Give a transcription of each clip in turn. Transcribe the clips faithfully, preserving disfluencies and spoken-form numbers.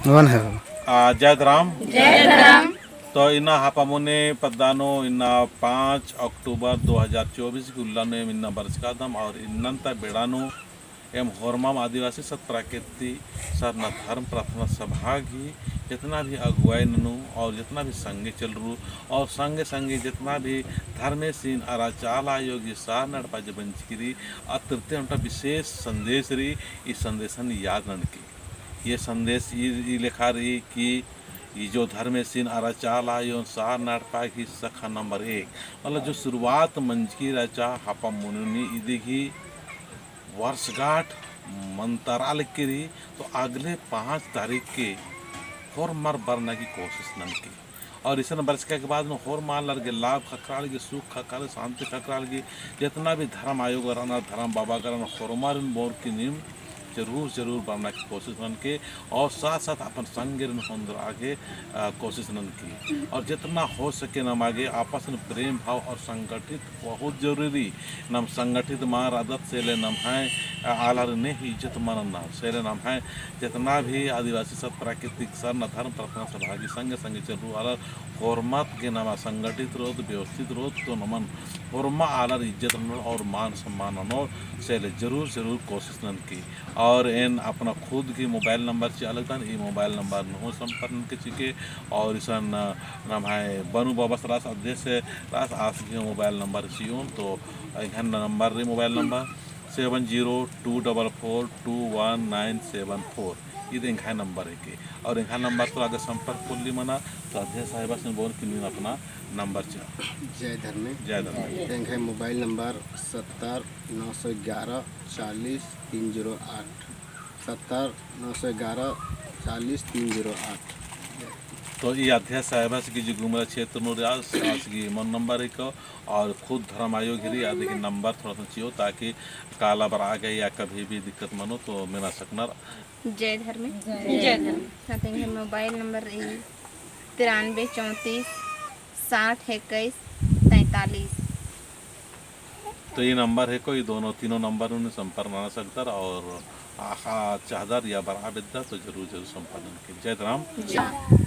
नमन है। आ, जय धरम। जय धरम। तो इन्ना हापामुनी पद्दा नू इन्ना पाँच अक्टूबर दो हज़ार चौबीस की उल्ला नू एम इन्ना बरचकादम और इन्नन्ता बेड़ा नू एम होरमाम आदिवासी सत प्राकृतिक सरना धर्म प्रार्थना सभा गही जितना भी अगुवाई ननू और जितना भी संगे चलरू और संगे संगे जितना भी धर्मेसिन अरा चाला आयो गही सरना एड़पा जे बंचकी रई, अतरते ओन्टा विशेष संदेश रई, ई संदेशन याद ननके। ये संदेश ई, ई लेखा रई कि ई जो धर्मेसिन अरा चाला आयोन सरना एड़पा गही शाखा नंबर एक, मतलब जो शुरुआत मंजकी रहचा हापामुनी नू इदी गही वर्षगांठ मन्तारआ लगी रई, तो अगले पाँच तारीख के होरमर बरना की कोशिश ननके। और इसन बरचका के बाद में होरमर आलर गे लाभ ख़क्खरआ लगी, सुख ख़क्खरआ लगी, शांति ख़क्खरआ लगी, जितना भी धर्म आयो गा रअनर, धर्म बाबा गा रअनर, होरमारिन बओर की नीम जरूर, जरूर बरना की कोशिश ननके और साथ, साथ अपन संगेरिन होन्दरआ गे, अ, कोशिश ननके। और जितना हो सके नमा गे आपस में प्रेम भाव और संगठित बहुत जरूरी। नम संगठित मल रअदत से ले नम्है, अ, आलर ने ही इज्जत मल नन्ना। से ले नम्है जितना भी आदिवासी सत प्राकृतिक सरना धर्म प्रार्थना सभा गही संगे संगे चलरू आलर होरमत गे नमा संगठित रओत, व्यवस्थित रओत, तो नमन होरमा आलर इज्जत ननोर और मान सम्मान ननोर, से ले जरूर जरूर कोशिश ननके। और एन अपना खुद की मोबाइल नंबर चिआ लगदन, ई मोबाइल नंबर नू हूँ संपर्क ननके चिके। और इसन नम्है बनु बाबस रअस, अध्यक्ष रअस, आस गही मोबाइल नंबर चिओन, तो एंग्है नंबर रई मोबाइल नंबर seven zero two double four two one nine seven four। ईद एंग्है नंबर हिके। और एंग्है नंबर तो आगे संपर्क पोल्ली मना, तो अध्यक्ष साहिबासिन बओन कि नीन अपना नंबर चिआ। जय धर्मे। जय धर्मे। एंग्है मोबाइल नंबर सत्तर नौ सौ ग्यारह चालीस तीन ज़ीरो आठ, सत्तर नौ सौ ग्यारह चालीस तीन ज़ीरो आठ। तो ई अध्यक्ष साहिबास गही जे गुमला क्षेत्र नू रई आस, आस गही मोन नंबर हिके। और खुद धर्म आयो गही रई, आद गही नंबर थोड़ा सा चिओ, ताकि काला बरआ गे या कभी भी दिक्कत मनो तो मेना सकनर। जय धर्मे। जय धर्मे। हाँ, तो एंग्है मोबाइल नंबर रई तिरानबे चौंतीस साठ इक्कीस तैंतालीस। तो ई नंबर हिके, ई दोनों तीनों नंबर नू संपर्क नना सकदर और आखा चाहदर या बरआ बेद्दर तो जरूर जरूर संपर्क ननके। जय धर्म। जय।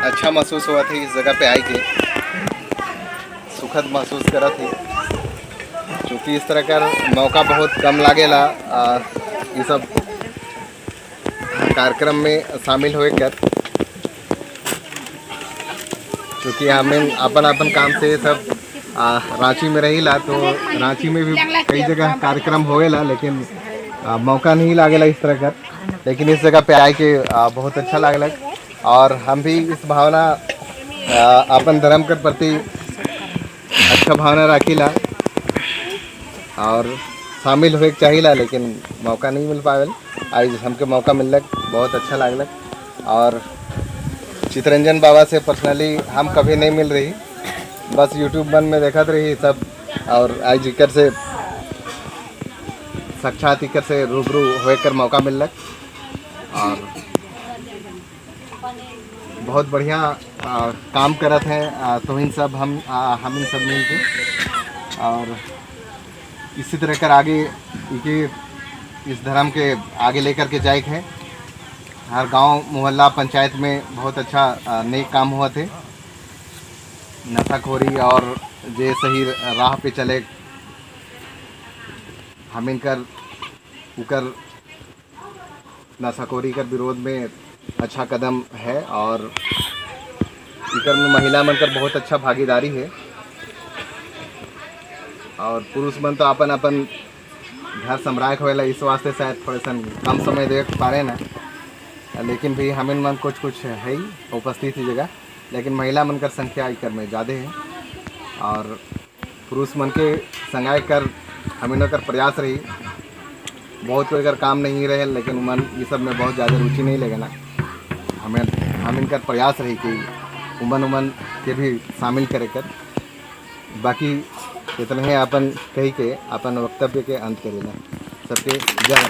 अच्छा महसूस होवत है इस जगह पे आए के, सुखद महसूस करत है, क्योंकि इस तरह का मौका बहुत कम लागेला, आ, ये सब कार्यक्रम में शामिल होए कर, क्योंकि हमें अपन अपन काम से सब, आ, रांची में रहीला, तो रांची में भी कई जगह कार्यक्रम होएला, लेकिन, आ, मौका नहीं लागेला इस तरह का। लेकिन इस जगह पे आए के, आ, बहुत अच्छा लागेला और हम भी इस भावना, आ, अपन धर्म के प्रति अच्छा भावना राखीला और शामिल होए के चाहिला, लेकिन मौका नहीं मिल पावेल। आज हमके मौका मिललक, बहुत अच्छा लागलक। और चितरंजन बाबा से personally हम कभी नहीं मिल रही, बस YouTube मन में देखत रही सब, और आज इकर से साक्षात इकर से रूबरू होए कर मौका मिललक, और बहुत बढ़िया, आ, काम करत हैं, आ, तोहिन सब हम, आ, हमिन सब मिल के, और इसी तरह कर आगे इके, इस धर्म के आगे लेकर के जाए के है। हर गांव, मोहल्ला, पंचायत में बहुत अच्छा, आ, नेक काम होवत है। नशाखोरी और जे सही राह पे चले, हमिन कर उकर नशाखोरी कर विरोध में अच्छा कदम है और इकर में महिला मन कर बहुत अच्छा भागीदारी है। और पुरुष मन तो अपन अपन घर संभराए के होएला, इस वास्ते शायद थोड़े सन कम समय दे पारे ना, लेकिन भी हमिन मन कुछ कुछ है ही उपस्थित ही जगह, लेकिन महिला मन कर संख्या इकर में जादे है। और पुरुष मन के संगाए कर हमिन कर प्रयास रही। बहुत कोई कर काम नहीं रहे, लेकिन उमन ये सब में बहुत ज़्यादा रुचि नहीं लेगे ना। हमें, हमिन कर प्रयास रही कि उमन, उमन के भी शामिल करे कर। बाकी इतना ही अपन कही के अपन वक्तव्य के अंत करेला। सबके जय।